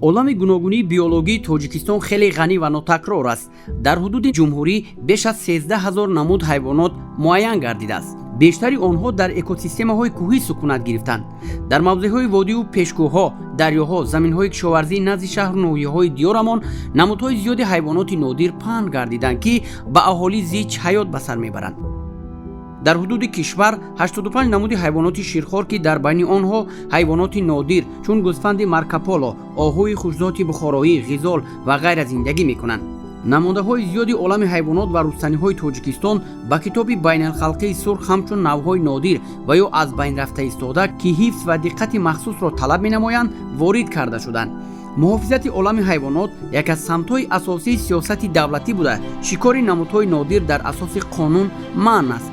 Олами гуногунии биологии Тоҷикистон хеле ғанӣ ва нотакрор аст. Дар ҳудуди ҷумҳурӣ беш аз 13 ҳазор намуд ҳайвонот муайян гардидааст. Бештари онҳо дар экосистемаҳои кӯҳӣ сукунат гирифтанд. Дар мавзеъҳои водию пешкӯҳҳо, дарёҳо, заминҳои кишоварзии назди шаҳру ноҳияҳои диёрамон намудҳои зиёди ҳайвоноти нодир паҳн гардиданд, ки ба аҳолӣ зич ҳаёт ба сар мебаранд. Дар ҳудуди кишвар 85 намуди ҳайвоноти ширхор, ки дар байни онҳо ҳайвоноти нодир чун гӯсфанди Маркополо, оҳуи хушзоти бухороӣ, ғизол ва ғайра зиндагӣ мекунанд. Намонаҳои зиёди олами ҳайвонот ва рустаниҳои Тоҷикистон ба Китоби байналхалқии сурх ҳамчун навъҳои нодир ва ё аз байн рафта истода, ки ҳифз ва диққати махсусро талаб менамоянд, ворид карда шуданд. Муҳофизати олами ҳайвонот як аз самтҳои асосии сиёсати давлатӣ буда, шикори намудҳои нодир дар асоси қонун манъ аст.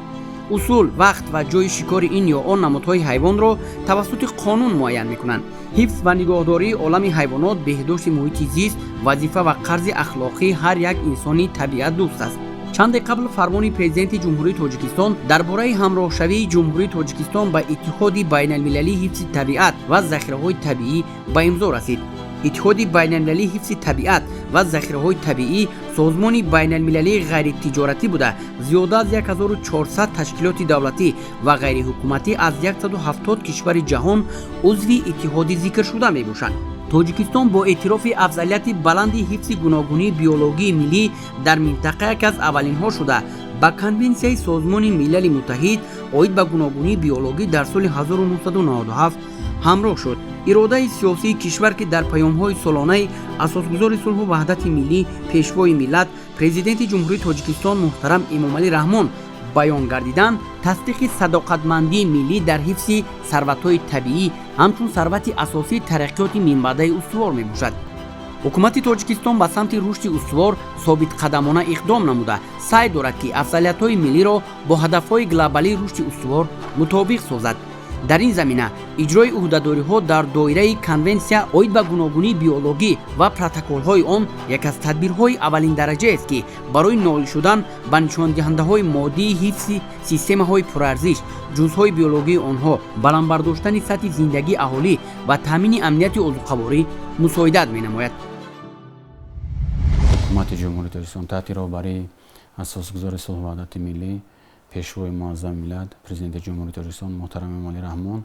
Усул, вақт ва ҷойи шикори ин ё он намудҳои ҳайвонро тавассути қонун муайян мекунанд. Ҳифз ва нигоҳдории олами ҳайвонот, беҳдошти муҳити зист вазифа ва қарзи ахлоқии ҳар як инсони табиатдӯст аст. Чанде қабл фармони Президенти Ҷумҳурии Тоҷикистон дар бораи ҳамроҳшавии Ҷумҳурии Тоҷикистон ба Иттиҳоди байналмилалии ҳифзи табиат ва захираҳои табиӣ ба имзо расид. Иттиҳоди байналмилалии ҳифзи табиат ва захираҳои табиӣ созмони байналмилалии ғайритиҷоратӣ буда, зиёда аз 1400 ташкилоти давлатӣ ва ғайриҳукуматӣ аз 170 кишвари ҷаҳон узви иттиҳоди зикршуда мебошанд. Тоҷикистон бо эътирофи афзалияти баланди ҳифзи гуногунии биологии миллӣ дар минтақа яке аз аввалинҳо шуда, ба Конвенсияи Созмони Милали Муттаҳид оид ба гуногунии биологӣ дар соли 1997 ҳамроҳ шуд. Иродаи сиёсии кишвар, ки дар паёмҳои солонаи Асосгузори сулҳу ваҳдати миллӣ, Пешвои миллат, Президенти Ҷумҳурии Тоҷикистон муҳтарам Эмомалӣ Раҳмон баён гардиданд, тасдиқи садоқатмандии миллӣ дар ҳифзи сарватҳои табиӣ ҳамчун сарвати асосии тараққиёти минбаъдаи устувор мебошад. Ҳукумати Тоҷикистон ба самти рушди устувор собитқадамона иқдом намуда, саъй дорад, ки афзалиятҳои миллиро бо ҳадафҳои глобалии рушди устувор мутобиқ созад. Дар ин замина иҷрои ӯҳдадориҳо дар доираи Конвенсия оид ба гуногунии биологӣ ва протоколҳои он як аз тадбирҳои аввалиндараҷаест, ки барои ноил шудан ба нишондиҳандаҳои моддии ҳифзи системаҳои пурарзиш, ҷузъҳои биологии онҳо, баланд бардоштани сатҳи зиндагии аҳолӣ ва таъмини амнияти озуқаворӣ мусоидат менамояд. Ҳукумати Ҷумҳурии Тоҷикистон таҳти роҳбарии Асосгузори сулҳу ваҳдати миллӣ, Пешвои муаззами миллат, Президенти Ҷумҳурии Тоҷикистон муҳтарам Эмомалӣ Раҳмон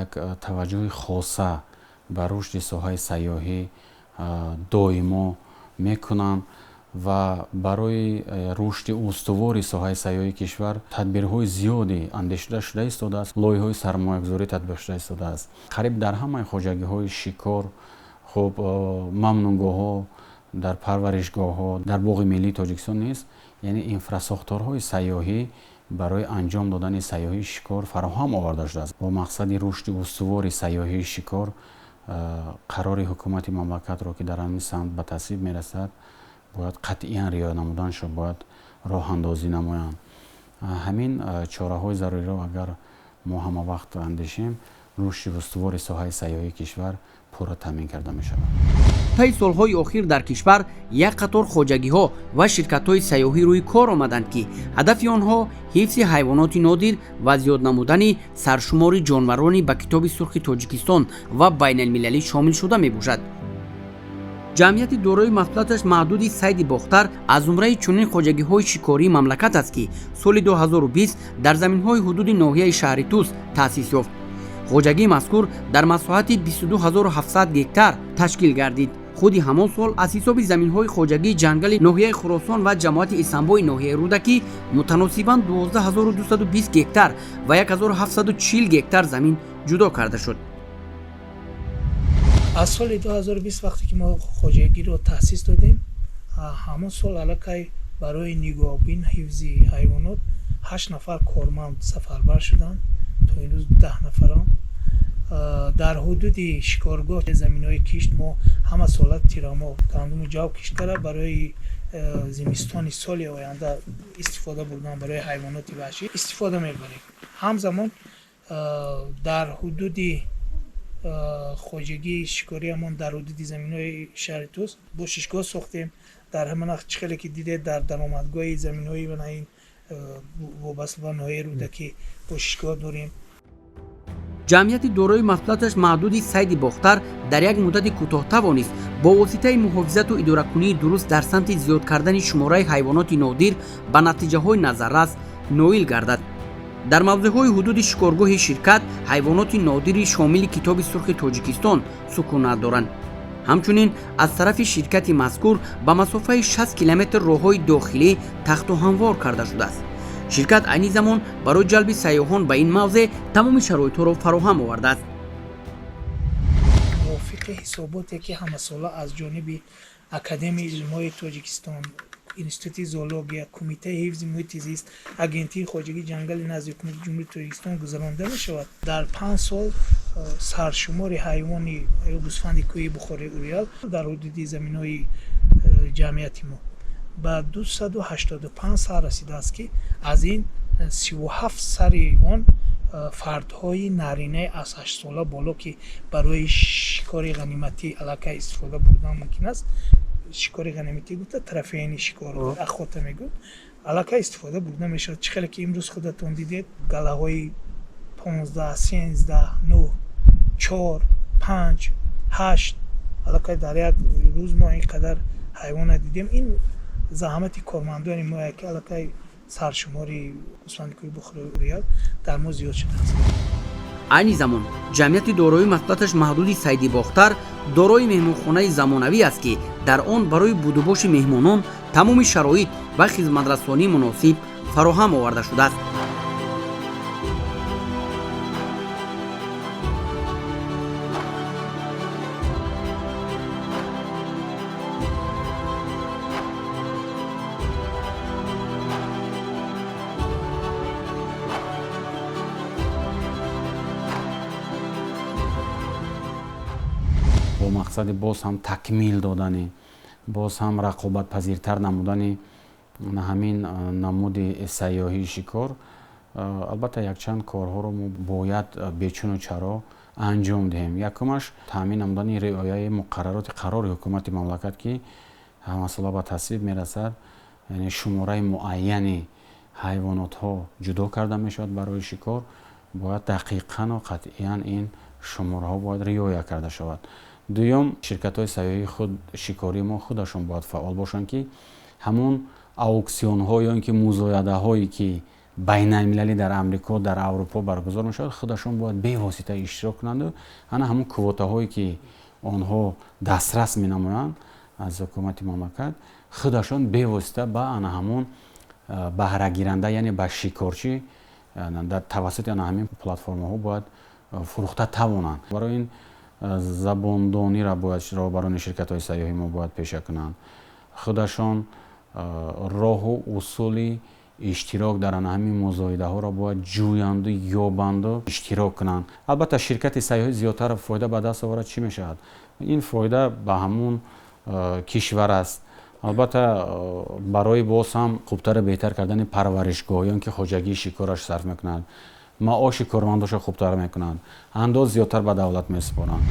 як таваҷҷӯҳи хоса ба рушди соҳаи сайёҳӣ доимо мекунанд ва барои рушди устувори соҳаи сайёҳии кишвар тадбирҳои зиёде андешида шуда истодааст, лоиҳаҳои сармоягузорӣ татбиқ шуда истодааст. Қариб дар ҳамаи хоҷагиҳои шикор, хуб, мамнӯъгоҳҳо, дар парваришгоҳҳо, дар Боғи миллии Тоҷикистон низ, яъне инфрасохторҳои сайёҳӣ барои анҷом додани сайёҳии шикор фароҳам оварда шудааст. Бо мақсади рушди устувори сайёҳии шикор қарори ҳукумати мамлакатро, ки дар ҳамин самт ба тасвиб мерасад, бояд қатъиян риоя намуданашро бояд роҳандозӣ намоянд. Ҳамин чораҳои заруриро агар мо ҳама вақт андешем, рушди устувори соҳаи сайёҳии кишвар пурра таъмин карда мешавад. Таи солҳои охир дар кишвар як қатор хоҷагиҳо ва ширкатҳои сайёҳӣ рӯи кор омаданд, ки ҳадафи онҳо ҳифзи ҳайвоноти нодир ва зиёд намудани саршумори ҷонварони ба Китоби сурхи Тоҷикистон ва байналмилалӣ шомилшуда мебошад. Ҷамъияти дорои масъулияташ маҳдуди «Сайди Бохтар» аз зумраи чунин хоҷагиҳои шикории мамлакат аст, ки соли 2020 дар заминҳои ҳудуди ноҳияи шаҳри Тӯс таъсис ёфт. Хоҷагии мазкур дар масоҳати 22 700 гектар ташкил гардид. Худи ҳамон сол аз ҳисоби заминҳои хоҷагии ҷангали ноҳияи Хуросон ва ҷамоати Исамбои ноҳияи Рӯдакӣ мутаносибан 12 220 гектар ва 1740 гектар замин ҷудо карда шуд. Аз соли 2020, вақте ки мо хоҷагиро таъсис додем, ҳамон сол аллакай барои нигоҳбин, ҳифзи ҳайвонот ҳашт нафар корманд сафарбар шуданд. То имрӯз 10 нафаранд. Дар ҳудуди шикоргоҳ заминҳои кишт мо ҳама сола тирамоҳ гандуму ҷав кишт карда, барои зимистони соли оянда истифода бурдан, барои ҳайвоноти ваҳшӣ истифода мебарем. Ҳамзамон дар ҳудуди хоҷагии шикориамон, дар ҳудуди заминҳои шаҳри Тӯс бошишгоҳ сохтем. Дар ҳамон чӣ хеле ки дидед, дар даромадгоҳи заминҳои ин вобаста ба ноҳияи Рӯдакӣ бошишгоҳ дорем. Ҷамъияти дорои масъулияташ маҳдуди Сайди Бохтар дар як муддати кӯтоҳ тавонист бо воситаи муҳофизату идоракунии дуруст дар самти зиёд кардани шумораи ҳайвоноти нодир ба натиҷаҳои назаррас ноил гардад. Дар мавзеъҳои ҳудуди шикоргоҳи ширкат ҳайвоноти нодири шомили Китоби сурхи Тоҷикистон сукунат доранд. Ҳамчунин аз тарафи ширкати мазкур ба масофаи 60 километр роҳҳои дохилӣ тахту ҳамвор карда шудааст. Ширкат айни замон барои ҷалби сайёҳон ба ин мавзеъ тамоми шароитҳоро фароҳам овардааст. Мувофиқи ҳисоботе, ки ҳамасола аз ҷониби Академияи илмҳои Тоҷикистон, Институти зоология, Кумитаи ҳифзи муҳити зист, Агентии хоҷагии ҷангали назди Ҳукумати Ҷумҳурии Тоҷикистон гузаронида мешавад, дар 5 сол саршумори ҳайвони ё гӯсфанди кӯҳии Бухорои уреал дар ҳудуди заминҳои ҷамъияти мо ба 285 сар расидааст, ки аз ин 37 сари он фардҳои наринаи аз 8сола боло, ки барои шикори ғаниматӣ аллакай истифода бурдан мумкин аст. Шикори ғаниматӣ гуфта, трофейный шикор, охота мегӯд, аллакай истифода бурда мешавад. Чӣ хеле ки имрӯз худатон дидед, галаҳои 15, 13, нӯҳ, чор, панҷ, ҳашт, аллакай дар як рӯз мо ин қадар ҳайвона дидем. Ин заҳмати кормандони мо, ки аллакай саршумори гӯсфанди кӯҳи Бухорои уреал дар мо зиёд шудааст. Айни замон ҷамъияти дорои масъулияташ маҳдуди Сайди Бохтар дорои меҳмонхонаи замонавӣ аст, ки дар он барои будубоши меҳмонон тамоми шароит ва хизматрасонии муносиб фароҳам оварда шудааст. Бо мақсади боз ҳам такмил додани, боз ҳам рақобатпазиртар намудани ҳамин намуди сайёҳии шикор, албатта, якчанд корҳоро мо бояд бечуну чаро анҷом диҳем. Якумаш, таъмин намудани риояи муқаррароти қарори ҳукумати мамлакат, ки ҳамасола ба тасвиб мерасад, яъне шумораи муайяни ҳайвонотҳо ҷудо карда мешавад барои шикор, бояд дақиқану қатъиян ин шумораҳо бояд риоя карда шавад. Дуюм, ширкатҳои сайёҳии худ шикории мо худашон бояд фаъол бошанд, ки ҳамон ауксионҳо ё ин ки музоядаҳое, ки байналмилалӣ дар Амрико, дар Аврупо баргузор мешавад, худашон бояд бевосита иштирок кунанду ана ҳамон квотаҳое, ки онҳо дастрас менамоянд аз ҳукумати мамлакат, худашон бевосита ба ана ҳамон баҳрагиранда, яъне ба шикорчӣ, дар тавассути ана ҳамин платформаҳо бояд фурӯхта тавонанд. Барои ин забондониро бояд роҳбарони ширкатҳои сайёҳӣ мо бояд пеша кунанд, худашон роҳу усули иштирок дар ана ҳамин музоидаҳоро бояд ҷӯянду ёбанду иштирок кунанд. Албатта, ширкати сайёҳӣ зиёдтар фоида ба даст оварад, чӣ мешавад? Ин фоида ба ҳамун кишвар аст. Албатта, барои боз ҳам хубтару беҳтар кардани парваришгоҳ ё ин ки хоҷагии шикораш сарф мекунанд, маоши кормандошро хубтар мекунанд, андоз зиёдтар ба давлат месупоранд.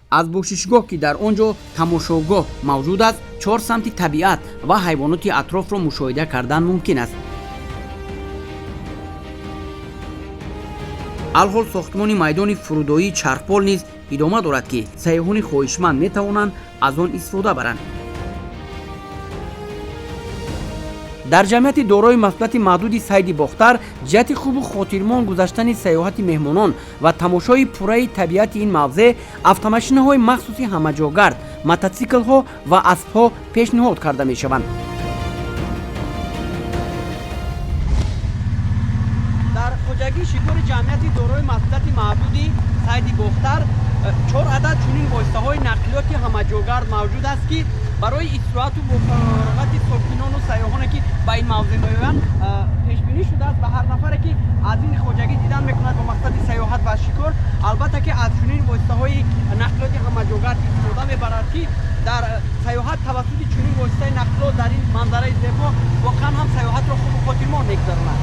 Аз бошишгоҳ, ки дар он ҷо тамошогоҳ мавҷуд аст, чор самти табиат ва ҳайвоноти атрофро мушоҳида кардан мумкин аст. Алҳол сохтмони майдони фурудоии чархбол низ идома дорад, ки сайёҳони хоҳишманд метавонанд аз он истифода баранд. Дар ҷамъияти дорои масъулияти маҳдуди Сайди Бохтар ҷиҳати хубу хотирмон гузаштани сайёҳати меҳмонон ва тамошои пурраи табиати ин мавзеъ автомашинаҳои махсуси ҳамаҷогард, мототсиклҳо ва аспҳо пешниҳод карда мешаванд. Дар хоҷагии шикори ҷамъияти дорои масъулияти маҳдуди Сайди Бохтар чор адад чунин воситаҳои нақлиёти ҳамаҷогард мавҷуд аст, ки барои истироҳату бофароғати сокинону сайёҳоне, ки ба ин мавзеъ меоянд, пешбинӣ шудааст ва ҳар нафаре, ки аз ин хоҷагӣ дидан мекунад бо мақсади сайёҳат ва шикор, албатта, ки аз чунин воситаҳои нақлиёти ҳамаҷогард истифода мебарад, ки дар сайёҳат тавассути чунин воситаи нақлиёт дар ин манзараи зебо воқеан ҳам сайёҳатро хубу хотирмон мегузаронад.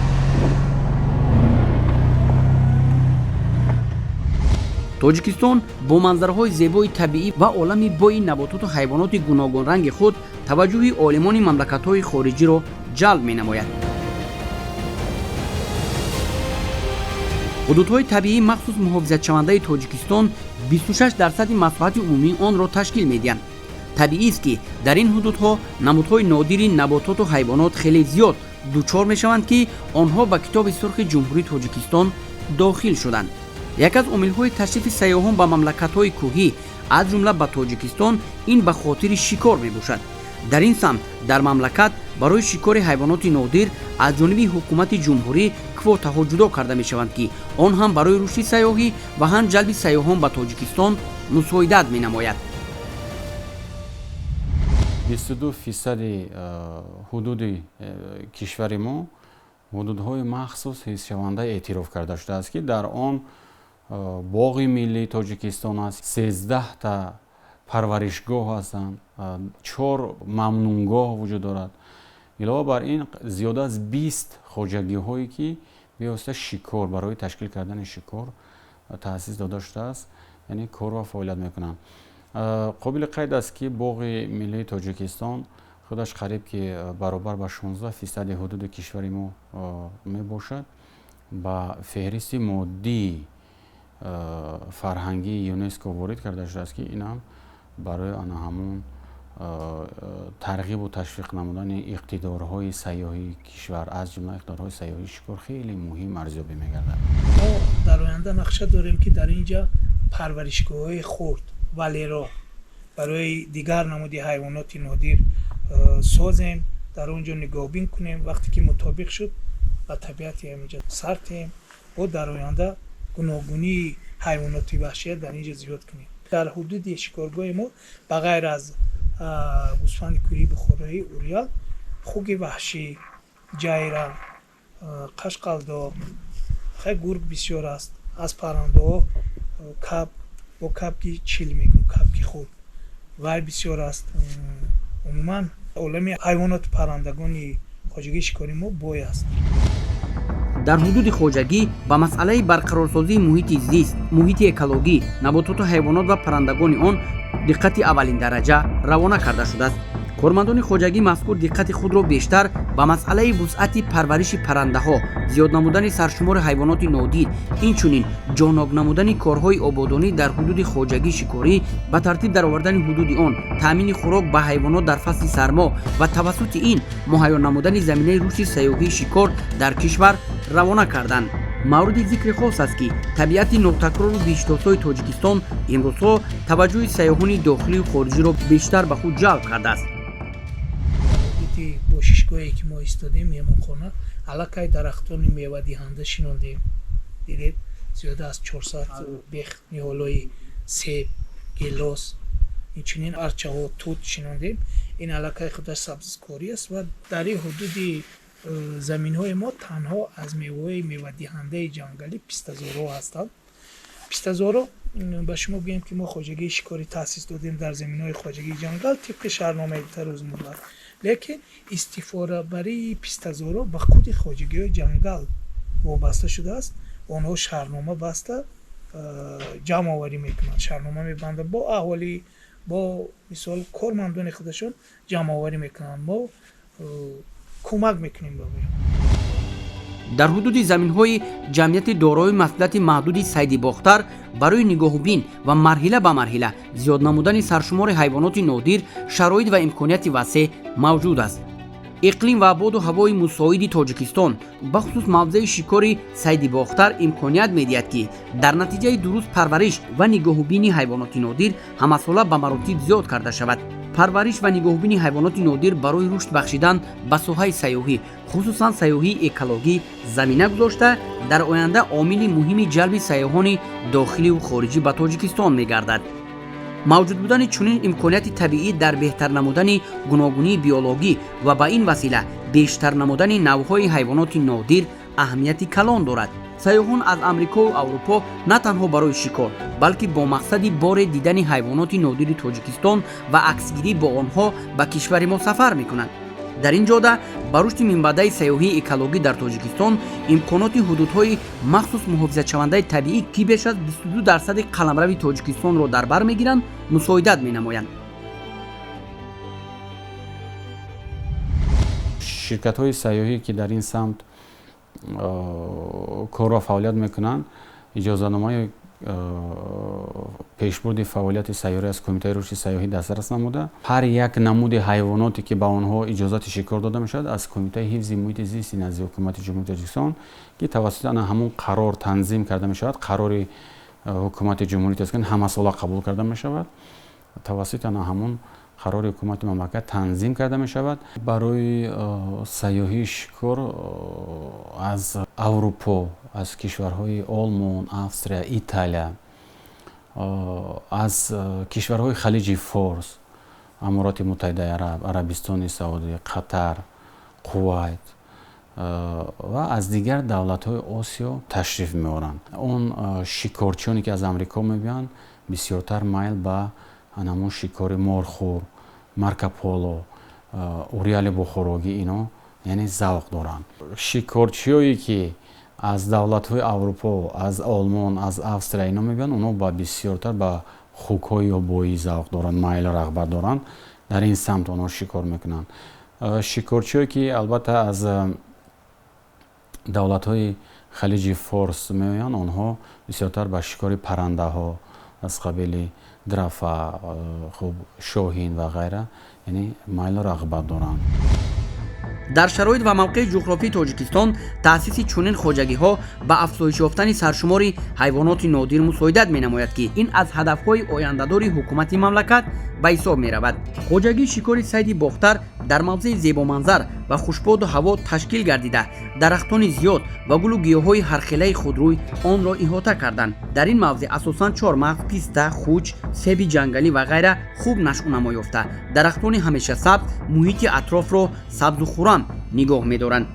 Тоҷикистон бо манзараҳои зебои табиӣ ва олами бои набототу ҳайвоноти гуногунранги худ таваҷҷӯҳи олимони мамлакатҳои хориҷиро ҷалб менамояд. Ҳудудҳои табиии махсус муҳофизатшавандаи Тоҷикистон 26% масоҳати умумии онро ташкил медиҳанд. Табиист, ки дар ин ҳудудҳо намудҳои нодири набототу ҳайвонот хеле зиёд дучор мешаванд, ки онҳо ба Китоби сурхи Ҷумҳурии Тоҷикистон дохил шуданд. Яке аз омилҳои ташрифи сайёҳон ба мамлакатҳои кӯҳӣ, аз ҷумла ба Тоҷикистон, ин ба хотири шикор мебошад. Дар ин самт дар мамлакат барои шикори ҳайвоноти нодир аз ҷониби ҳукумати ҷумҳурӣ квотаҳо ҷудо карда мешаванд, ки он ҳам барои рушди сайёҳӣ ва ҳам ҷалби сайёҳон ба Тоҷикистон мусоидат менамояд. 22% ҳудуди кишвари мо ҳудудҳои махсус ҳифзшаванда эътироф карда шудааст, ки дар он Боғи миллии Тоҷикистон аст, 13та парваришгоҳ ҳастанд, чор мамнуъгоҳ вуҷуд дорад. Илова бар ин, зиёда аз 20 хоҷагиҳое, ки бевосита шикор барои ташкил кардани шикор таъсис дода шудааст, яъне кор ва фаъолият мекунанд. Қобили қайд аст, ки Боғи миллии Тоҷикистон худаш қариб ки баробар ба 16% ҳудуди кишвари мо мебошад, ба феҳристи моддии фарҳангии ЮНЕСКО ворид карда шудааст, ки ин ҳам барои ана ҳамон тарғибу ташвиқ намудани иқтидорҳои сайёҳии кишвар, аз ҷумла иқтидорҳои сайёҳии шикор, хеле муҳим арзёбӣ мегардад. Мо дар оянда нақша дорем, ки дар ин ҷа парваришгоҳҳои хурд, валеро барои дигар намуди ҳайвоноти нодир созем, дар он ҷо нигоҳбин кунем. Вақте ки мутобиқ шуд, ба табиати ҳаминҷа сар тиҳем, бо дар оянда гуногунии ҳайвоноти ваҳшия дар ин ҷо зиёд кунем. Дар ҳудуди шикоргоҳи мо ба ғайр аз гӯсфанди кӯҳии бухороӣ, уриал, хуки ваҳшӣ, ҷайра, қашқалдоқ, хай, гург бисёр аст. Аз паррандаҳо кабк, бо кабки чил мегӯм, кабки хурд, вай бисёр аст. Умуман, олами ҳайвоноту паррандагони хоҷагии шикории мо бой аст. Дар ҳудуди хоҷагӣ ба масъалаи барқарорсозии муҳити зист, муҳити экологӣ, набототу ҳайвонот ва паррандагони он диққати аввалиндараҷа равона карда шудааст. Кормандони хоҷагии мазкур диққати худро бештар ба масъалаи вусъати парвариши паррандаҳо, зиёд намудани саршумори ҳайвоноти нодир, инчунин ҷонок намудани корҳои ободонӣ дар ҳудуди хоҷагии шикорӣ, ба тартиб даровардани ҳудуди он, таъмини хӯрок ба ҳайвонот дар фасли сармо ва тавассути ин муҳайё намудани заминаи рушди сайёҳии шикор дар кишвар равона карданд. Мавриди зикри хос аст, ки табиати нотакрору биҳиштосои Тоҷикистон имрӯзҳо таваҷҷӯҳи сайёҳони дохилию хориҷиро бештар ба худ ҷалб кардааст. Ҳудуди бошишгоҳе, ки мо истодем, меҳмонхона, аллакай дарахтони мевадиҳанда шинондем. Дидед, зиёда аз 400 бех ниҳолҳои себ, гелос, инчунин арчаҳо, тут шинондем. Ин аллакай худаш сабзкорӣ аст ва дар ин ҳудуди заминҳои мо танҳо аз меваҳои мевадиҳандаи ҷангалӣ пистазорҳо ҳастанд. Пистазорҳо, ба шумо гӯем, ки мо хоҷагии шикорӣ таъсис додем дар заминҳои хоҷагии ҷангал тибқи шаҳрномаи тарӯзмуҳлат, лекин истифодабарии пистазорҳо ба худи хоҷагиҳои ҷангал вобаста шудааст. Онҳо шаҳрнома баста, ҷамъоварӣ мекунанд, шаҳрнома мебанданд, бо аҳолӣ, бо мисол кормандони худашон ҷамъоварӣ мекунанд. Мо кӯмак мекунем ба Дар ҳудуди заминҳои ҷамъияти дорои масъулияти маҳдуди Сайди Бохтар барои нигоҳубин ва марҳила ба марҳила зиёд намудани саршумори ҳайвоноти нодир шароит ва имконияти васеъ мавҷуд аст. Иқлим ва боду ҳавои мусоиди Тоҷикистон, бахусус мавзеи шикори Сайди Бохтар, имконият медиҳад, ки дар натиҷаи дуруст парвариш ва нигоҳубини ҳайвоноти нодир ҳамасола ба маротиб зиёд карда шавад. Парвариш ва нигоҳубини ҳайвоноти нодир барои рушд бахшидан ба соҳаи сайёҳӣ, хусусан сайёҳии экологӣ, замина гузошта, дар оянда омили муҳими ҷалби сайёҳони дохиливу хориҷӣ ба Тоҷикистон мегардад. Мавҷуд будани чунин имконияти табиӣ дар беҳтар намудани гуногунии биологӣ ва ба ин васила бештар намудани навъҳои ҳайвоноти нодир аҳамияти калон дорад. Сайёҳон аз Амрикову Аврупо на танҳо барои шикор, балки бо мақсади боре дидани ҳайвоноти нодири Тоҷикистон ва аксгирӣ бо онҳо ба кишвари мо сафар мекунанд. Дар ин ҷода ба рушди минбаъдаи сайёҳии экологӣ дар Тоҷикистон имконоти ҳудудҳои махсус муҳофизатшавандаи табиӣ, ки беш аз 22% қаламрави Тоҷикистонро дар бар мегиранд, мусоидат менамоянд. Ширкатҳои сайёҳӣ, ки дар ин самт кор ва фаъолият мекунанд, иҷозатномаи пешбурди фаъолияти сайёрӣ аз Кумитаи рушди сайёҳӣ дастрас намуда, ҳар як намуди ҳайвоноте ки ба онҳо иҷозати шикор дода мешавад, аз Кумитаи ҳифзи муҳити зисти назди Ҳукумати Ҷумҳурии Тоҷикистон, ки тавассути ана ҳамон қарор танзим карда мешавад, қарори Ҳукумати Ҷумҳурии Тоҷикистон ҳамасола қабул карда мешавад, тавассути ана ҳамон қарори ҳукумати мамлакат танзим карда мешавад. Барои сайёҳии шикор аз Аврупо, аз кишварҳои Олмон, Австрия, Италия, аз кишварҳои Халиҷи Форс, Амороти Муттаҳидаи Араб, Арабистони Саудӣ, Қатар, Қувайт ва аз дигар давлатҳои Осиё ташриф меоранд. Он шикорчиёне ки аз Амрико мебиёянд, бисёртар майл ба ҳамон шикори морхӯр, Марко Поло, уриали бухорогӣ, ино яъне завқ доранд. Шикорчиёе ки аз давлатҳои Аврупо, аз Олмон, аз Австрия ино мебиёянд, онҳо ба бисёртар ба хукҳои ёбоӣ завқ доранд, майлу рағбат доранд, дар ин самт онҳо шикор мекунанд. Шикорчиёе ки албатта аз давлатҳои Халиҷи Форс меоянд, онҳо бисёртар ба шикори паррандаҳо аз қабили драфа, хуб, шоҳин ва ғайра, яъне майлу рағбат доранд. Дар шароит ва мавқеи ҷуғрофии Тоҷикистон таъсиси чунин хоҷагиҳо ба афзоиш ёфтани саршумори ҳайвоноти нодир мусоидат менамояд, ки ин аз ҳадафҳои ояндадори ҳукумати мамлакат ба ҳисоб меравад. Хоҷагии шикори сайди Бохтар дар мавзеи зебоманзар ва хушбоду ҳаво ташкил гардида, дарахтони зиёд ва гулу гиёҳҳои ҳархелаи худрӯй онро иҳота карданд. Дар ин мавзеъ асосан чормағз, писта, хуч, себи ҷангалӣ ва ғайра хуб нашъунамо ёфта, дарахтони ҳамешасабз муҳити атрофро сабзу хуррам нигоҳ медоранд.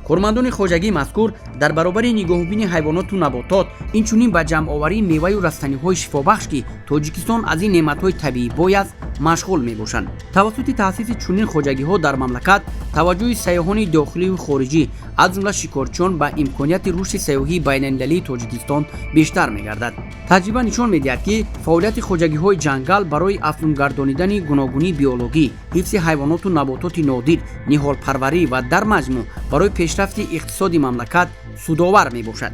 Кормандони хоҷагии мазкур дар баробари нигоҳубини ҳайвоноту наботот, инчунин ба ҷамъоварии меваю растаниҳои шифобахш, ки Тоҷикистон аз ин неъматҳои табиӣ бой аст, машғул мебошанд. Тавассути таъсиси чунин хоҷагиҳо дар мамлакат таваҷҷӯҳи сайёҳони дохилию хориҷӣ, аз ҷумла шикорчиён, ба имконияти рушди сайёҳии байналмилалии Тоҷикистон бештар мегардад. Таҷриба нишон медиҳад, ки фаъолияти хоҷагиҳои ҷангал барои афзунгардонидани гуногунии биологӣ, ҳифзи ҳайвоноту набототи нодир, ниҳолпарварӣ ва дар маҷмӯъ барои пешрафти иқтисоди мамлакат судовар мебошад.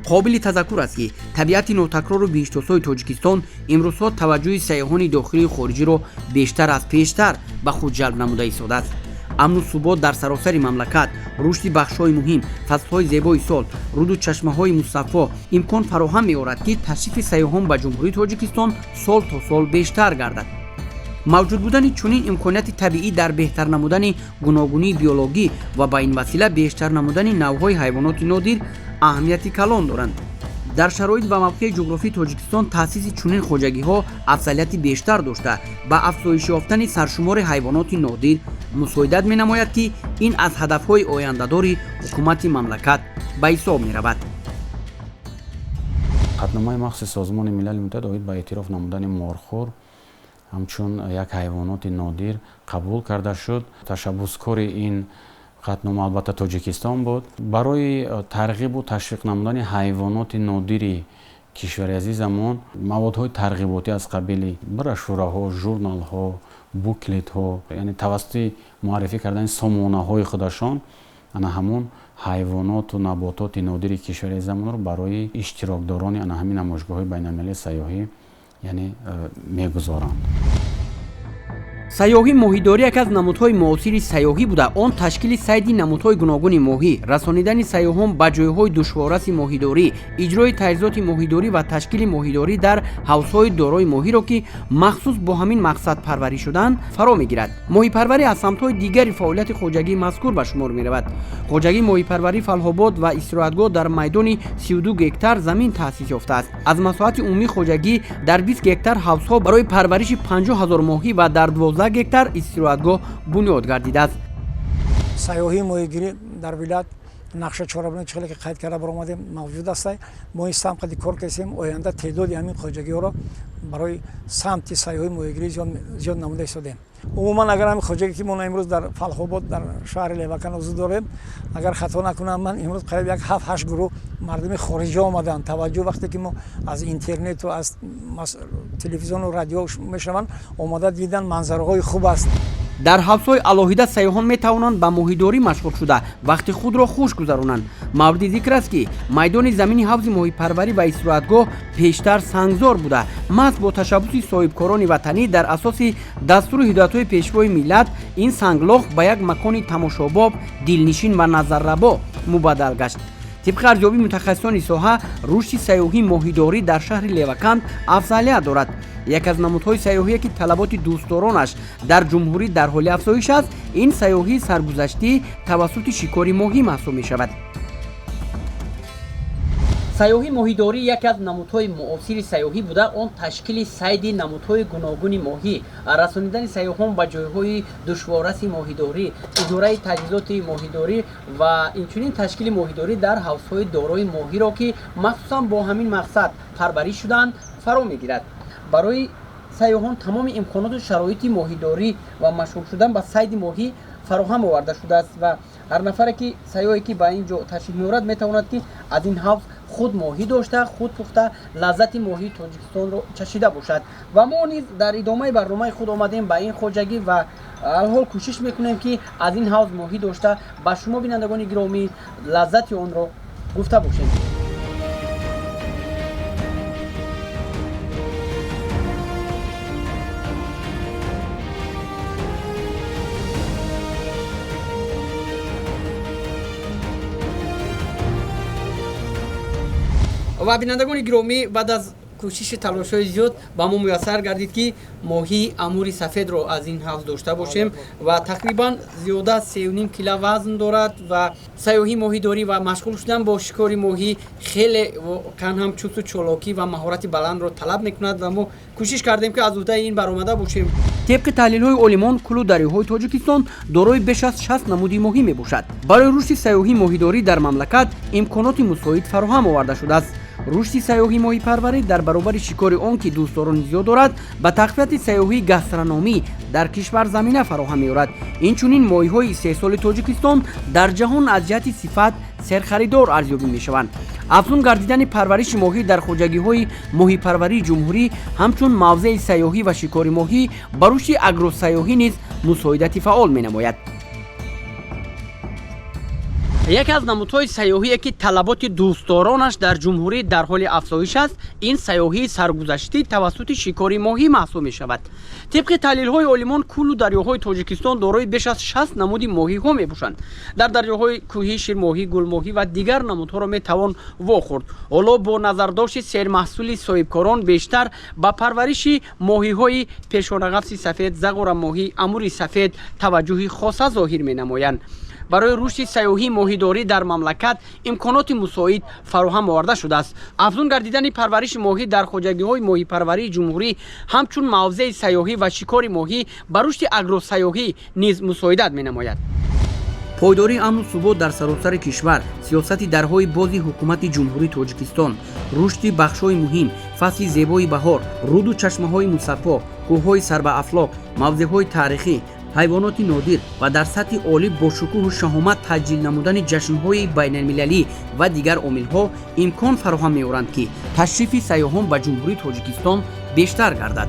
Қобили тазаккур аст, ки табиати нотакрору биҳиштосои Тоҷикистон имрӯзҳо таваҷҷӯҳи сайёҳони дохилию хориҷиро бештар аз пештар ба худ ҷалб намуда истодааст. Амну субот дар саросари мамлакат, рушди бахшҳои муҳим, фаслҳои зебои сол, руду чашмаҳои мусаффо имкон фароҳам меорад, ки ташрифи сайёҳон ба Ҷумҳурии Тоҷикистон сол то сол бештар гардад. Мавҷуд будани чунин имконияти табиӣ дар беҳтар намудани гуногунии биологӣ ва ба ин васила бештар намудани навъҳои ҳайвоноти нодир аҳамияти калон доранд. Дар шароит ва мавқеи ҷуғрофии Тоҷикистон таъсиси чунин хоҷагиҳо афзалияти бештар дошта, ба афзоиш ёфтани саршумори ҳайвоноти нодир мусоидат менамояд, ки ин аз ҳадафҳои ояндадори ҳукумати мамлакат ба ҳисоб меравад. Қатъномаи махсуси Созмони Милали Муттаҳид оид ба эътироф намудани морхӯр ҳамчун як ҳайвоноти нодир қабул карда шуд. Ташаббускори ин қатънома албатта Тоҷикистон буд. Барои тарғибу ташвиқ намудани ҳайвоноти нодири кишвари азизамон маводҳои тарғиботӣ аз қабили брошюраҳо, журналҳо, буклетҳо, яъне тавассути муаррифӣ кардани сомонаҳои худашон ана ҳамон ҳайвоноту набототи нодири кишвари азизамонро барои иштирокдорони ана ҳамин намоишгоҳҳои байналмилалии сайёҳӣ, яъне мегузоранд. Сайёҳӣ моҳидорӣ яке аз намудҳои муосири сайёҳӣ буда, он ташкили сайди намудҳои гуногуни моҳӣ, расонидани сайёҳон ба ҷойҳои душворраси моҳидорӣ, иҷрои таҷҳизоти моҳидорӣ ва ташкили моҳидорӣ дар ҳавзҳои дорои моҳиро, ки махсус бо ҳамин мақсад парварӣ шудаанд, фаро мегирад. Моҳипарварӣ аз самтҳои дигари фаъолияти хоҷагии мазкур ба шумор меравад. Хоҷагии моҳипарварӣ Фалҳобод ва истироҳатгоҳ дар майдони 32 гектар замин таъсис ёфтааст. Аз масоҳати умумии хоҷагӣ дар 20 гектар ҳавзҳо барои парвариши 50 ҳазор моҳӣ ва дар 12 гектар истироҳатгоҳ бунёд гардидааст. Сайёҳии моҳигирӣ дар вилоят нақша чорабинӣ чихеле ки қайд карда баромадем, мавҷуд аст. Мо ин самт қади кор кардем, оянда теъдоди ҳамин хоҷагиҳоро барои самти сайёҳии моҳигирӣ зиёд намуда истодем. Умуман, агар ҳамин хоҷагӣ ки мо имрӯз дар Фалхобод, дар шаҳри Левакан ҳузур дорем, агар хато накунам, ман имрӯз қариб як ҳафт ҳашт гурӯҳ мардуми хориҷӣ омаданд. Таваҷҷӯҳ вақте ки мо аз интернету аз телевизиону радио мешаванд, омада дидан, манзараҳои хуб аст. Дар ҳавзҳои алоҳида сайёҳон метавонанд ба моҳидорӣ машғул шуда вақти худро хуш гузаронанд. Мавриди зикр аст, ки майдони замини ҳавзи моҳипарварӣ ва истироҳатгоҳ пештар сангзор буда, маҳз бо ташаббуси соҳибкорони ватанӣ дар асоси дастуру ҳидоятҳои пешвои миллат ин санглох ба як макони тамошобоб, дилнишин ва назаррабо мубаддал гашт. Тибқи арзёбии мутахассисони соҳа, рушди сайёҳии моҳидорӣ дар шаҳри Леваканд афзалият дорад. Яке аз намудҳои сайёҳие, ки талаботи дӯстдоронаш дар ҷумҳурӣ дар ҳоли афзоиш аст, ин сайёҳии саргузаштӣ тавассути шикори моҳӣ маҳсуб мешавад. Сайёҳии моҳидорӣ яке аз намудҳои муосири сайёҳӣ буда, он ташкили сайди намудҳои гуногуни моҳӣ, расонидани сайёҳон ба ҷойҳои душворраси моҳидорӣ, иҷораи таҷҳизоти моҳидорӣ ва инчунин ташкили моҳидорӣ дар ҳавзҳои дорои моҳиро, ки махсусан бо ҳамин мақсад парвариш шудаанд, фаро мегирад. Барои сайёҳон тамоми имконоту шароити моҳидорӣ ва машғул шудан ба сайди моҳӣ фароҳам оварда шудааст ва ҳар нафаре ки сайёҳе, ки ба ин ҷо ташриф меорад, метавонад, ки аз ин ҳавз худ моҳӣ дошта, худ пухта, лаззати моҳии Тоҷикистонро чашида бошад. Ва мо низ дар идомаи барномаи худ омадем ба ин хоҷагӣ ва алҳол кӯшиш мекунем, ки аз ин ҳавз моҳӣ дошта, ба шумо, бинандагони гиромӣ, лаззати онро гуфта бошем. Ва бинандагони гиромӣ, баъд аз кӯшиши талошҳои зиёд ба мо муяссар гардид, ки моҳии амури сафедро аз ин ҳавз дошта бошем ва тақрибан зиёда аз 3,5 кила вазн дорад. Ва сайёҳии моҳидорӣ ва машғул шудан бо шикори моҳӣ хеле воқеан ҳам чусту чолокӣ ва маҳорати баландро талаб мекунад ва мо кӯшиш кардем, ки аз уҳдаи ин баромада бошем. Тибқи таҳлилҳои олимон, кӯлу дарёҳои Тоҷикистон дорои беш аз 60 намуди моҳӣ мебошад. Барои рушди сайёҳии моҳидорӣ дар мамлакат имконоти мусоид фароҳам оварда шудааст. Рушди сайёҳии моҳипарварӣ дар баробари шикори он, ки дӯстдорони зиёд дорад, ба тақвияти сайёҳии гастрономӣ дар кишвар замина фароҳам меорад. Инчунин моҳиҳои истеҳсоли Тоҷикистон дар ҷаҳон аз ҷиҳати сифат серхаридор арзёбӣ мешаванд. Афзун гардидани парвариши моҳӣ дар хоҷагиҳои моҳипарварии ҷумҳурӣ ҳамчун мавзеи сайёҳӣ ва шикори моҳӣ ба рушди агросайёҳӣ низ мусоидати фаъол менамояд. Яке аз намудҳои сайёҳие, ки талаботи дӯстдоронаш дар ҷумҳурӣ дар ҳоли афзоиш аст, ин сайёҳии саргузаштӣ тавассути шикори моҳӣ маҳсуб мешавад. Тибқи таҳлилҳои олимон, кӯлу дарёҳои Тоҷикистон дорои беш аз 60 намуди моҳиҳо мебошанд. Дар дарёҳои кӯҳӣ ширмоҳӣ, гулмоҳӣ ва дигар намудҳоро метавон вохӯрд. Ҳоло бо назардошти сермаҳсули соҳибкорон бештар ба парвариши моҳиҳои пешонағафси сафед, зағорамоҳӣ, амури сафед таваҷҷӯҳи хоса зоҳир менамоянд. Барои рушди сайёҳии моҳидорӣ дар мамлакат имконоти мусоид фароҳам оварда шудааст. Афзун гардидани парвариши моҳӣ дар хоҷагиҳои моҳипарварии ҷумҳурӣ ҳамчун мавзеи сайёҳӣ ва шикори моҳӣ ба рушди агросайёҳӣ низ мусоидат менамояд. Пойдории амну субот дар саросари кишвар, сиёсати дарҳои бози ҳукумати Ҷумҳурии Тоҷикистон, рушди бахшҳои муҳим, фасли зебои баҳор, руду чашмаҳои мусаффо, кӯҳҳои сарбаафлок, мавзеъҳои таърихӣ, ҳайвоноти нодир ва дар сатҳи олӣ бо шукӯҳу шаҳомат таҷлил намудани ҷашнҳои байналмилалӣ ва дигар омилҳо имкон фароҳам меоранд, ки ташрифи сайёҳон ба Ҷумҳурии Тоҷикистон бештар гардад.